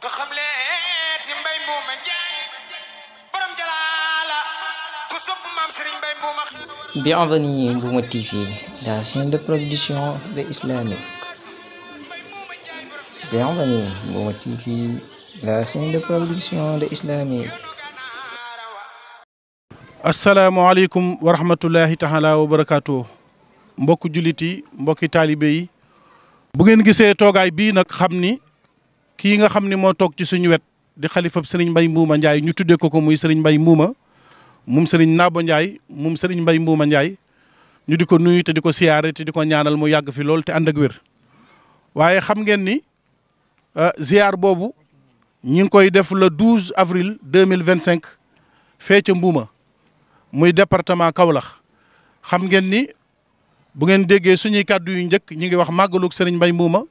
te xam leen ci Mbaye Mbouma Ndiaye borom jalaala ku sopp maam Serigne Mbaye Mbouma. Bienvenue Mbouma TV, la chaîne de production de islamique. Bienvenue Mbouma TV, la chaîne de production de islamique. asalaamaaleykum wa rahmatullahi taala wa barakaatu. mbokku jullit yi mbokki taalibe yi bu ngeen gisee toogaay bii nag xam ni kii nga xam ni moo toog ci suñu wet di xalifab Serigne Mbaye Mbouma Ndiaye ñu tuddee ko muy Serigne Mbaye Mbouma moom Serigne Nabo Ndiaye moom Serigne Mbaye Mbouma Ndiaye ñu di ko nuyu te di ko siyaare te di ko ñaanal mu yàgg fi lool te ànd ak wér. waaye xam ngeen ni ziar boobu ñi ngi koy def le 12 avril 2025 fee ca Mbouma muy département Kaolack. xam ngeen ni bu ngeen déggee suñuy kàddu yu njëkk ñi ngi wax màggalug Serigne Mbaye Mbouma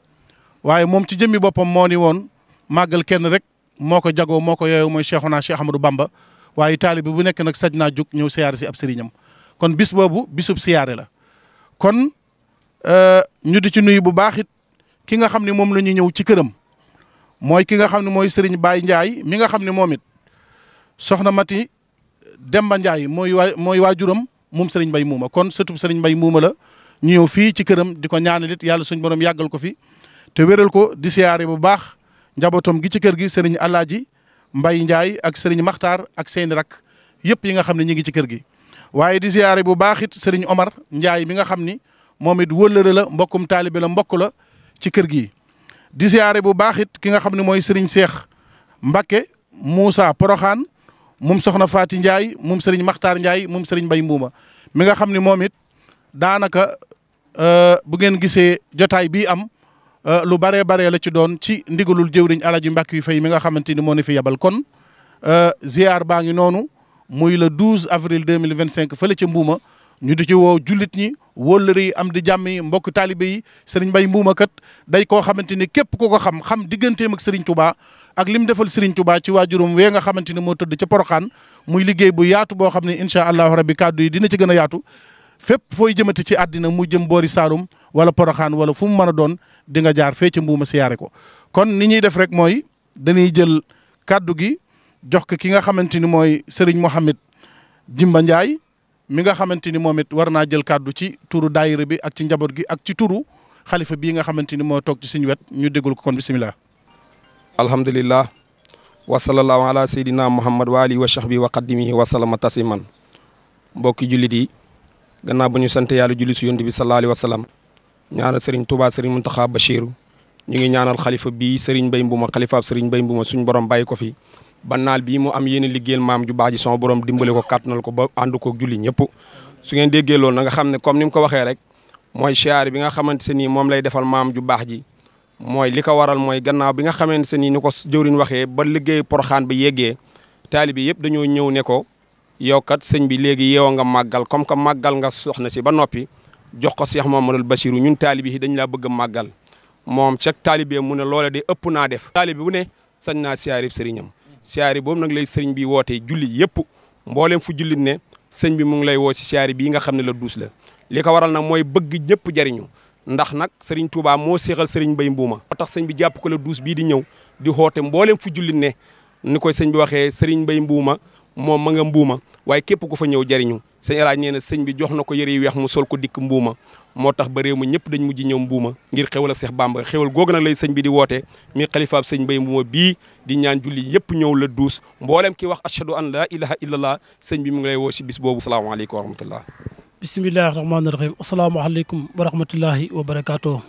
waaye moom ci jëmmi boppam moo ni woon màggal kenn rek moo ko jagoo moo ko yooyu mooy Cheikhuna Cheikh Ahmadou Bamba waaye taalibe bu nekk nag saj naa jóg ñëw siyaare si ab sëriñam kon bis boobu bisub siyaare la. kon ñu di ci nuyu bu baax it ki nga xam ne moom la ñu ñëw ci këram mooy ki nga xam ne mooy Serigne Baye Ndiaye mi nga xam ne moom it soxna Mati Demba Ndiaye mooy waajuram moom Serigne Mbaye Mbouma kon sëtub Serigne Mbaye Mbouma la ñu ñëw fii ci këram di ko ñaanal it yàlla suñ borom yàggal ko fi te wéral ko di siyaare bu baax njabootam gi ci kër gi Serigne Alaaji Mbaye Ndiaye ak Serigne Makhtar ak seeni rak yëpp yi nga xam ne ñu ngi ci kër gi. waaye di siyaare bu baax it Serigne Omar Ndiaye mi nga xam ni moom it wëllëre la mbokkum taalibe la mbokk la ci kër gi. di siyaare bu baax it ki nga xam ne mooy Serigne Cheikh Mbacké Moussa Porokhane moom soxna Faati Ndiaye moom Serigne Makhtar Ndiaye moom Serigne Mbaye Mbouma mi nga xam ne moom it daanaka bu ngeen gisee jotaay bii am lu baree baree la ci doon ci ndigalul jëwriñ Alaaji Mbàkke yu fay mi nga xamante ni moo ni fi yebal kon ziar baa ngi noonu muy le 12 avril 2025 fële ca Mbouma ñu di ci woo jullit ñi wóllëre yi am di jàmm yi mbokk taalibe yi Serigne Mbaye Mbouma kat day koo xamante ni képp ku ko xam digganteem ak Serigne Touba ak lim defal Serigne Touba ci waajuram wee nga xamante ni moo tëdd ca Porokhane muy liggéey bu yaatu boo xam ne incha allahu rabbi kàddu yi dina ci gën a yaatu fépp fooy jëmati ci àddina mu jëm boori Saalum wala Porokhane wala fu mu mën a doon di nga jaar fee ca Mbouma siyaare ko. kon ni ñuy def rek mooy dañuy jël kàddu gi jox ko ki nga xamante ni mooy Serigne Mohamed Jimba Ndiaye mi nga xamante ni moom it war naa jël kàddu ci turu daayira bi ak ci njaboot gi ak ci turu xalifa bii nga xamante ni moo toog ci suñu wet ñu déglu ko kon bisimilah. alhamdulillah wa sallallahu ala sayyidina muhammad wa alihi wa sahbihi wa qaddimihi wa sallama tasliman mbokki jullit yi gannaaw bu ñu sant yàlla julli si yonent bi sallallahu alayhi wa sallam ñaanal Serigne Touba Serigne Mountakha Bachir ñu ngi ñaanal xalifa bii Serigne Mbaye Mbouma xalifaab Serigne Mbaye Mbouma suñu borom bàyyi ko fi ba naal bii mu am yéen a liggéeyal maam ju baax ji sama borom dimbale ko kàttanal ko ba ànd ko julli ñëpp su ngeen déggee loolu na nga xam ne comme ni mu ko waxee rek mooy siyaare bi nga xamante se nii moom lay defal maam ju baax ji mooy li ko waral mooy gannaaw bi nga xamante se nii ni ko jëwriñ waxee ba liggéey Porokhane ba yeggee taalibe bi yëpp dañoo ñëw ne ko yow kat sëñ bi léegi yeewoo nga màggal comme que màggal nga soxna si ba noppi jox ko Cheikh Mamadou Bassirou ñun taalibe yi dañ laa bëgg a màggal moom ceg taalibe mu ne loola de ëpp naa def taalibe bu ne sañ naa siyaare sëriñam siyaare boobu nag lay sëriñ bi wootee julli yëpp mboolem fu jullit ne sëñ bi mu ngi lay woo si siyaare bii nga xam ne la duus la li ko waral nag mooy bëgg ñëpp jariñu ndax nag Serigne Touba moo séexal Serigne Mbaye Mbouma moo tax sëñ bi jàpp ko la duus bii di ñëw di xoote mboolem fu jullit ne ni koy sëñ bi waxee Serigne Mbaye Mbouma moom ma nga Mbouma waaye képp ku fa ñëw jariñu sëñ Alaaji nee na sëñ bi jox na ko yëre yu weex mu sol ko dikk Mbouma moo tax ba réew mi ñëpp dañ mujj ñëw Mbouma ngir xewal a Seex Bamba xewal googu nag lay sëñ bi di woote mi xalifaab sëñ Mbaye Mbouma bii di ñaan julli yëpp ñëw la duus mboolem ki wax ashhadu an la ilaha illallah sëñ bi mu ngi lay woo si bis boobu asalaamaaleykum wa rahmatullah bisimillahi rahmaani rahim asalaamaaleykum wa rahmatullahi wa barakaatu.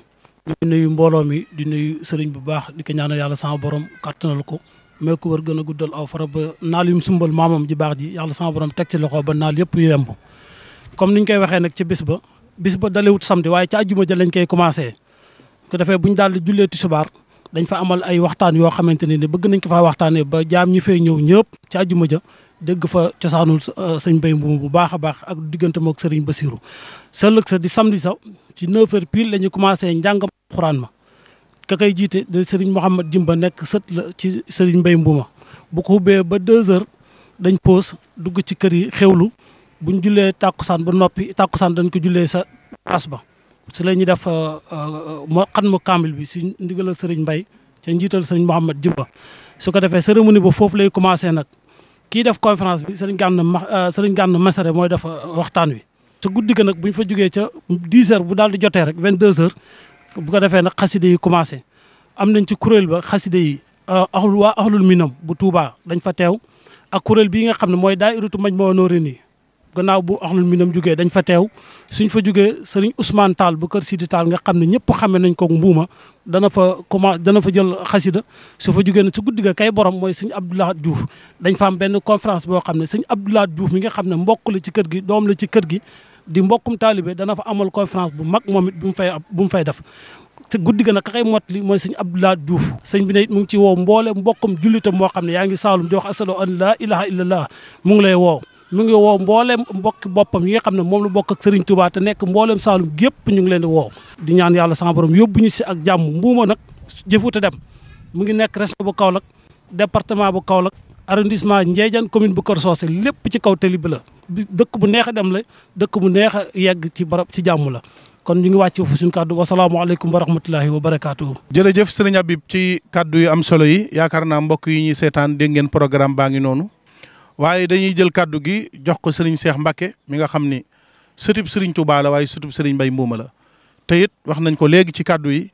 ñu nuyu mbooloo mi di nuyu sëriñ bu baax di ko ñaanal yàlla sama borom kàttanal ko mais ku war gën a guddal aw fara ba naal yu mu sumbal maamam ji baax ji yàlla sama borom teg ci loxo ba naal yëpp yemb comme niñ koy waxee nag ci bis ba dalewut samedi waaye ci àjjuma ja lañ koy commencé ko defee buñ daal di jullee tisbaar dañ fa amal ay waxtaan yoo xamante ne bëgg nañ ko faa waxtaanee ba jaam ñi fay ñëw ñëpp ci àjjuma ja dégg fa cosaanul sëñ Mbaye Mbouma bu baax a baax ak diggante mook Serigne Bassirou sa lëg sa di samedi sa ci 9h pile la ñu commencé njàngam xuraan ma ka koy jiite de Serigne Mohamed Jimba nekk sët la ci Serigne Mbaye Mbouma bu ko ubbee ba 2h dañ pause dugg ci kër yi xewlu buñ jullee tàkkusaan ba noppi tàkkusaan dañ ko jullee sa as ba si la ñuy def xan ma kaamil bi si ndigalal Serigne Mbaye ca njiital sëriñ Mouhamed Jimba su ko defee cérémonie ba foofu lay commencé nag kii def conférence bi sëriñ Gana Messere mooy def waxtaan wi. ca guddi ga nag bu ñu fa jógee ca 10 heures bu daal di jotee rek 22 heures bu ko defee nag xaside yi commencé am nañ ci kuréel ba xaside yi waa ahlul minam bu Touba dañ fa teew ak kuréel bii nga xam ne mooy daayiratu Majmahun Nurayni gannaaw bu ahlul minam jógee dañ fa teew suñ fa jógee sëriñ Ousmane Tall bu kër Sidi Tall nga xam ne ñëpp xame nañ ko mbuuma dana fa jël xasida su fa jógee ne su guddi ga kay borom mooy sëñ Abdoulaye Diouf dañ fa am benn conférence boo xam ne sëñ Abdoulaye Diouf mi nga xam ne mbokk la ci kër gi doom la ci kër gi di mbokkum taalibe dana fa amal conférence bu mag moom it bu mu fay def te guddi ga nag ka koy mottali mooy sëñ Abdoulaye Diouf sëñ bi ne it mu ngi ci woo mboole mbokkum jullitam moo xam ne yaa ngi Saalum di wax asadu an laa ilaha illallah mu ngi lay woo mu ngi woo mbooleem mbokki boppam yi nga xam ne moom la bokk ak Serigne Touba te nekk mbooleem Saalum gépp ñu ngi leen di woo di ñaan yàlla sama borom yóbbu ñu si ak jàmm mbuuma nag jëfuta dem mu ngi nekk région bu Kaolack département bu Kaolack arrondissement Ndiédiène commune bu Kër Socé lépp ci kaw tali bi la dëkk bu neex a dem la dëkk bu neex a yegg ci barab ci jàmm la kon ñu ngi wàcc foofu suñu kàddu wasalaamaaleykum wa rahmatullahi wa barakaatu. jërëjëf sëriñ Habib ci kàddu yu am solo yi yaakaar naa mbokk yi ñuy seetaan dégg ngeen programme baa ngi noonu waaye dañuy jël kàddu gi jox ko sëriñ Cheikh Mbacke mi nga xam ni sëtub sëriñ Touba la waaye sëtub sëriñ Mbaye Mbuuma la te it wax nañ ko léegi ci kàddu yi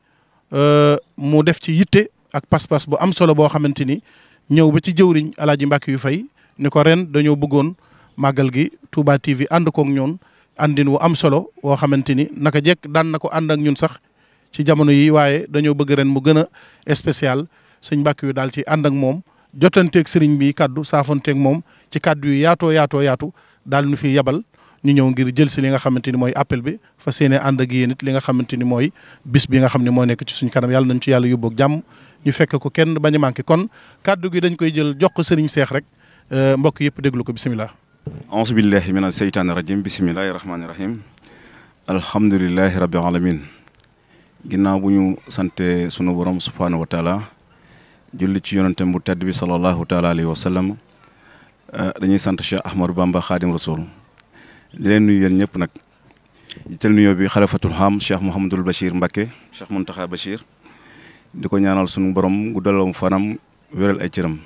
mu def ci yitte ak pas-pas bu am solo boo xamante ni ñëw ba ci jëwriñ Alaaji Mbacke yu fay ni ko ren dañoo bëggoon màggal gi Touba TV ànd koog ñoon àndin wu am solo woo xamante ni naka jekk daan na ko ànd ak ñun sax ci jamono yi waaye dañoo bëgg ren mu gën a spécial sëñ Mbacke yu daal ci ànd ak moom jotanteeg sëriñ bi kaddu saafonteeg moom ci kaddu yu yaatu daal nu fi yabal ñu ñëw ngir jël si li nga xamante ni mooy appel bi fa seene ànd ak yéen it li nga xamante ni mooy bis bi nga xam ne moo nekk ci suñ kanam yàlla nañ ci yàlla yóbboog jàmm ñu fekk ko kenn bañ a manqué kon kaddu gi dañ koy jël jox ko sëriñ Seex rek mbokk yëpp déglu ko bisimilah. auzu billahi mina seytaani rajim bisimilahi rahmaani rahim alhamdulilahi rabbil alamin ginnaaw bu ñu sante sunu borom subhaanahu wa taala julli ci yonentem bu tedd bi sallallahu taala alayhi wa sallam dañuy sant Cheikh Ahmadou Bamba Khadim Rasoul di leen nuyu yéen ñëpp nag jiital nuyoo bi xalifatul xam Cheikh Mouhamadul Bachir Mbacké Cheikh Mountakha Bachir di ko ñaanal sunu borom guddalam fanam wéral ay cëram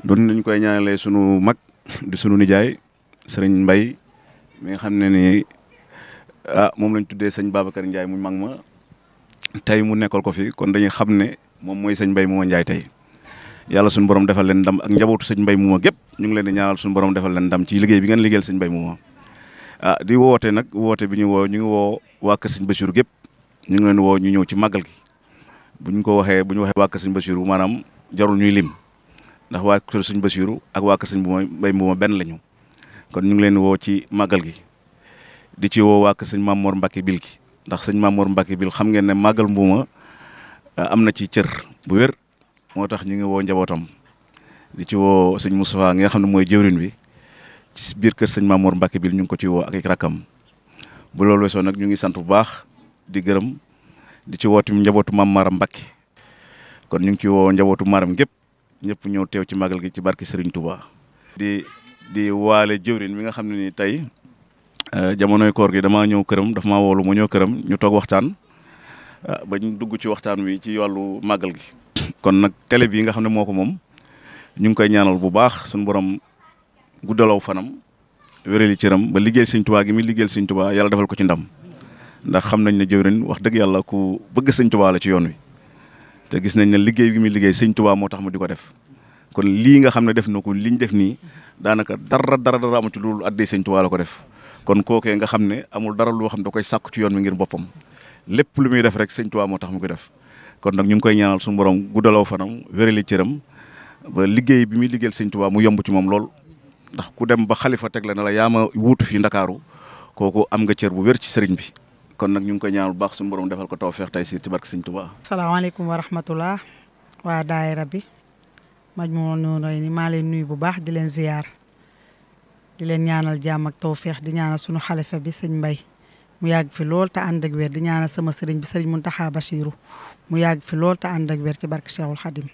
doon nañ koy ñaanalee sunu mag di sunu nijaay sëriñ Mbay mi nga xam ne ni moom lañ tuddee sëñ Babacar Ndiaye mu mag ma tey mu nekkal ko fi kon dañuy xam ne moom mooy sëñ Mbay Mouma Ndiaye tey yàlla suñu borom defal leen ndam ak njabootu sëñ Mbay Mouma gépp ñu ngi leen di ñaanal suñu borom defal leen ndam ci liggéey bi ngeen liggéeyal sëñ Mbay Mouma di woote nag woote bi ñu ngi woo waa kër sëñ Bassirou gépp ñu ngi leen woo ñu ñëw ci màggal gi bu ñu waxee waa kër sëñ Bassirou maanaam jarul ñuy lim ndax waa kër sëñ Bassirou ak waa kër sëñ Mbay Mouma benn lañu kon ñu ngi leen woo ci màggal gi di ci woo waa kër sëñ Mamour Mbacke Bil gi ndax sëñ Mamour Mbacke Bil xam ngeen ne màggal Mbuuma am na ci cër bu wér moo tax ñu ngi woo njabootam di ci woo sëñ Moustapha nga xam ne mooy jëwriñ bi ci biir kër sëñ Mamour Mbacke Bil ñu ngi ko ci woo ak i rakkam bu loolu weesoo nag ñu ngi sant bu baax di gërëm di ci woo tamit njabootu Maam Maram Mbacke kon ñu ngi ci woo njabootu Maram gépp ñëpp ñëw teew ci màggal gi ci barki Serigne Touba. di waale jëwriñ mi nga xam ne ni tey jamonoy koor gi damaa ñëw këram daf maa woolu ma ñëw këram ñu toog waxtaan ba ñu dugg ci waxtaan wi ci wàllu màggal gi. kon nag télé bi nga xam ne moo ko moom ñu ngi koy ñaanal bu baax suñu borom guddalaw fanam wérali cëram ba liggéeyal Sëñ Tuubaa gi muy liggéeyal Sëñ Tuubaa yàlla defal ko ci ndam ndax xam nañ ne jëwriñ wax dëgg yàlla ku bëgg Sëñ Tuubaa la ci yoon wi te gis nañ ne liggéey bi muy liggéey Sëñ Tuubaa moo tax mu di ko def kon lii nga xam ne def na ko liñ def nii daanaka dara amu ci loolu addee Sëñ Tuubaa la ko def kon kookee nga xam ne amul dara loo xam ne da koy sàkku ci yoon wi ngir boppam lépp lu muy def rek Sëñ Tuubaa moo tax mu ko def kon nag ñu ngi koy ñaanal suñu borom guddalaw fanam wérali cëram ba liggéey bi muy liggéeyal Sëñ Tuubaa mu yomb ci moom lool ndax ku dem ba xalifa teg la ne la yaa ma wuutu fii Ndakaaru kooku am nga cër bu wér ci sëriñ bi kon nag ñu ngi koy ñaanal bu baax suñu borom defal ko tawfeex tey ci barke Sëñ Tuubaa. asalaamaaleykum wa rahmatullah waa daayira bi Majmahun Nurayni maa leen nuyu bu baax di leen ziyaar di leen ñaanal jàmm ak tawfeex di ñaanal sunu xalifa bi sëñ Mbay mu yàgg fi lool te ànd ak wér di ñaanal sama sëriñ bi sëriñ Mountakha Bachiru mu yàgg fi lool te ànd ak wér ci barke Cheikhul Khadim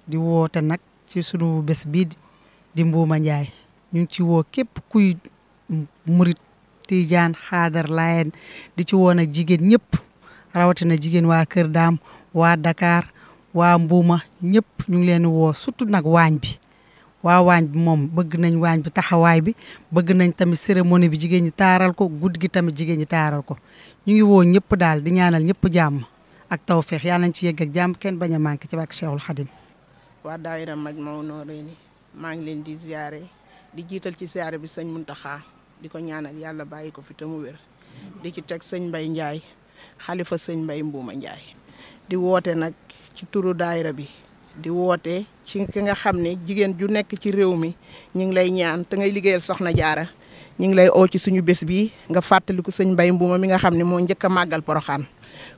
di woote nag ci sunu bés bii di Mbuuma Njaay ñu ngi ci woo képp kuy murit Tijaan Xaadar Laayeen di ci woon ak jigéen ñëpp rawatina jigéen waa Kër Daam waa Dakar waa Mbuuma ñëpp ñu ngi leen woo surtout nag waañ bi waa waañ bi moom bëgg nañ waañ bi taxawaay bi bëgg nañ tamit cérémonie bi jigéen ñi taaral ko guddi gi tamit jigéen ñi taaral ko ñu ngi woo ñëpp daal di ñaanal ñëpp jàmm ak tawféex yàlla nañ ci yegg ak jàmm kenn bañ a manqué ci barke Cheikhul Khadim. waa daayira Majmahun Nurayni maa ngi leen di ziare di jiital ci ziare bi sëñ Muntaxa di ko ñaanal yàlla bàyyi ko fi te mu wér di ci teg sëñ Mbay Njaay xalifa sëñ Mbay Mbuuma Njaay di woote nag ci turu daayira bi di woote ci ki nga xam ne jigéen ju nekk ci réew mi ñu ngi lay ñaan te ngay liggéeyal soxna jaara ñu ngi lay oo ci suñu bés bi nga fàttaliku sëñ Mbay Mbuuma mi nga xam ne moo njëkk a màggal Poroxaan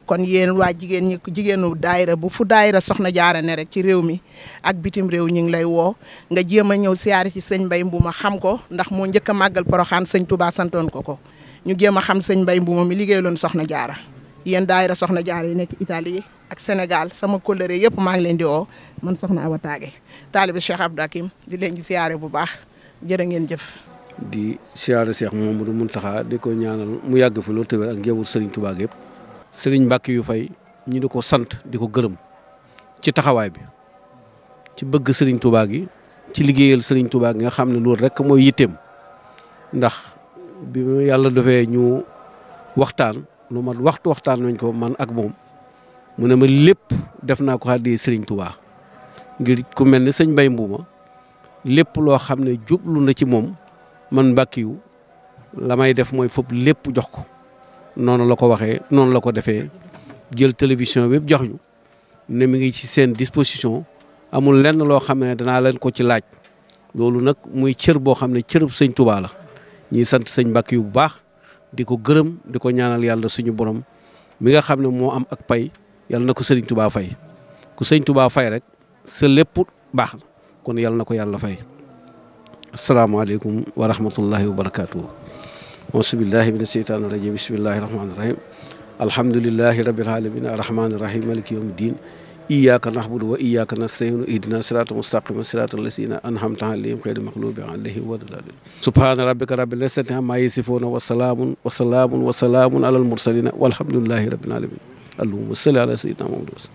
kon yéen waa jigéenu daayira bu fu daayira soxna jaara ne rek ci réew mi ak bitim réew ñu ngi lay woo nga jéem a ñëw siyaare ci sëñ Mbay Mbuuma xam ko ndax moo njëkk a màggal Poroxaan sëñ Touba santoon ko ñu jéem a xam sëñ Mbay Mbuuma mi liggéeyaloon soxna jaara yéen daayira soxna jaara yi nekk Italie ak Sénégal sama kóllëre yëpp maa ngi leen di woo man soxna Awa Taage taalibe Cheikh Abdou Hakim di leen di siyaare bu baax jërë ngeen jëf. di siyaare Cheikh Mamadou Mountakha di ko ñaanal mu yàgg fi loolu tëwér ak njaboot Serigne Touba yëpp Serigne Mbacke yu fay ñu di ko sant di ko gërëm ci taxawaay bi ci bëgg Serigne Touba gi ci liggéeyal Serigne Touba gi nga xam ne loolu rek mooy yitteem ndax bi yàlla defee ñu waxtaan lu mat waxtaan nañ ko man ak moom mu ne ma lépp def naa ko àddee Serigne Touba ngir ku mel ne sëñ Mbay Mbuuma lépp loo xam ne jublu na ci moom man Mbacke yu la may def mooy foofu lépp jox ko noonu la ko waxee noonu la ko defee jël télévision bi jox ñu ne mi ngi ci seen disposition amul lenn loo xam ne danaa leen ko ci laaj loolu nag muy cër boo xam ne cërub sëñ Touba la ñuy sant sëñ Mbacke yu bu baax di ko gërëm di ko ñaanal yàlla suñu borom mi nga xam ne moo am ak pay yàlla na ko sëriñ Touba fay ku sëñ Touba fay rek sa lépp baax na kon yàlla na ko yàlla fay. asalaamaaleykum wa rahmatullahi wa barakaatu. auzubillahi mina sheytaani rajim bismillahi rahmaani rahim alhamdulillahi rabbil alamin arrahmaani rahim maliki yawmi din iyyaka na'budu wa iyyaka nasta'in ihdina sirata mustaqima sirata alladhina an'amta alayhim ghayril maghdubi alayhim waladdallin subhana rabbika rabbil izzati amma yasifuna wa salamun alal mursalin walhamdulillahi rabbil alamin allahumma salli ala sayyidina Muhammad